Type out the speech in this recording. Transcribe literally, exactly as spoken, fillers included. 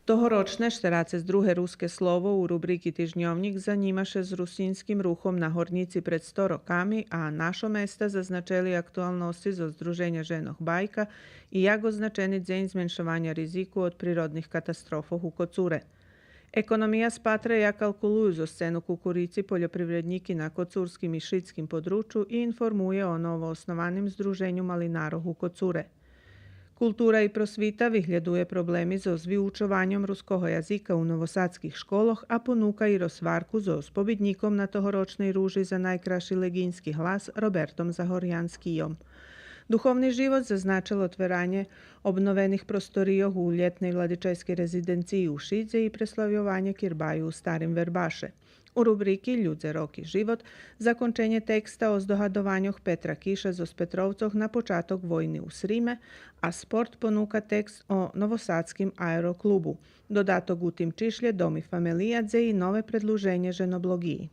Тогорочне штерацец друге Руске слово у рубрики Тижньовнїк занїма ше з русинским рухом на Горнїци пред сто роками, а Нашо места зазначели актуалносци зоз Здруженя женох Байка и як означени Дзень зменшованя ризику од природних катастрофох у Коцуре. Економия спатра як калкулую зоз цену кукурици польопривреднїки на коцурским и шицким подручу и информує о новооснованим Здруженю малинарох у Коцуре. Култура и просвита виглядує проблеми зоз виучованьом руского язика у новосадских школох, а понука и розгварку зоз побиднїком на тогорочней Ружи за найкрасши леґински глас Робертом Загорянскийом. Духовни живот зазначел отверанє обновених просторийох у лєтней владичейскей резиденциї у Шидзе и преславйованє кирбаю у Старим Вербаше. У рубрики Людзе, роки, живот законченє текста о здогадованьох Петра Киша зоз Петровцох на початок войни у Сриме, а Спорт понука текст о новосадским аероклубу. Додаток у тим чишлє Дом и фамелия, дзе и нове предлуженє Женоблоґиї.